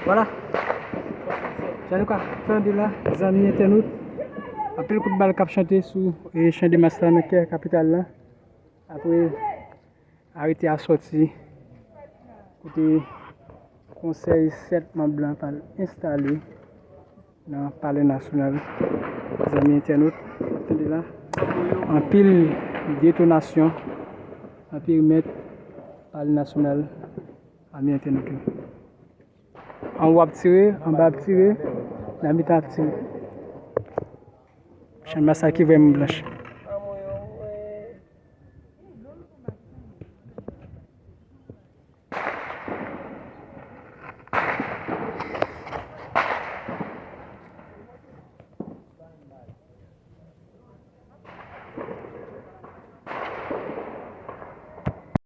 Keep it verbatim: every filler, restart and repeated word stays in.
Vwala. Jan nou ka tande la, zanmi entènot, anpil kout bal k ap chante sou e Chan de Mas la nan kè kapital la. Apre, arete a sòti kote konsèy sèt manm lan pral enstale nan Palè Nasyonal. Zanmi entènot, w ap tande la, anpil detonasyon nan perimèt Palè Nasyonal, zanmi entènot yo. Anwo ap tire, anba ap tire, nan mitan ap tire. Chan de Mas la ki vrèman blanch.